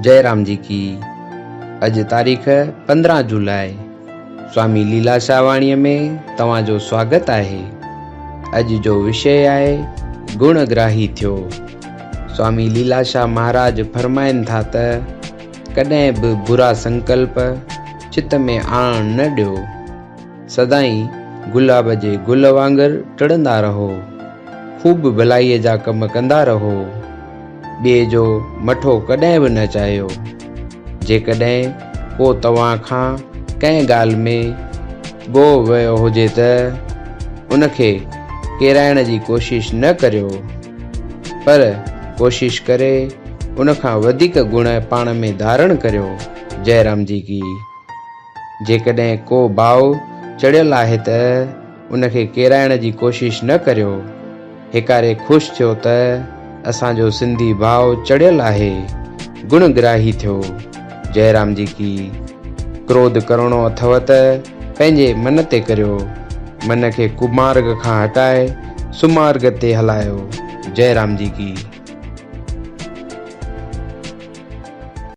جئي رام جي ڪي. اڄ تاريخ 15 جولاء سوامي ليلا شاهواڻيء ۾ توهان جو سواگت آهي. اڄ جو وشيه آهي گڻ گراهي ٿيو. سوامي ليلا شاهه مهاراج فرمائن ٿا ته ڪڏهن به برا سنڪلپ چت ۾ آڻڻ نه ڏيو. سدائين گلاب جي گل وانگر ٽڙندا رهو. خوب ڀلائيء جا ڪم ڪندا رهو. ٻئي جو مٺو ڪڏهن به نه چاهيو. جيڪڏهن ڪو توهان کان ڪنهن ڳالهه ۾ گوء ويو هجي ته ان کي ڪيرائڻ جي ڪوشش نه ڪريو، پر ڪوشش ڪري ان کان وڌيڪ گڻ پاڻ ۾ ڌارڻ ڪريو. جئه رام جي ڪي. جيڪڏهن ڪو ڀاء چڙيل آهي ته ان کي ڪيرائڻ جي ڪوشش نه ڪريو. هيڪاري خوش ٿيو ته اسان جو سنڌي ڀاء چڙيل آهي، گڻ گراهي ٿيو. جئه رام جي ڪي. ڪروڌ ڪرڻو اٿئو ته پنهنجي من تي ڪريو. من کي ڪمارگ کان هٽائي سمارگ تي هلايو. جئه رام جي ڪي.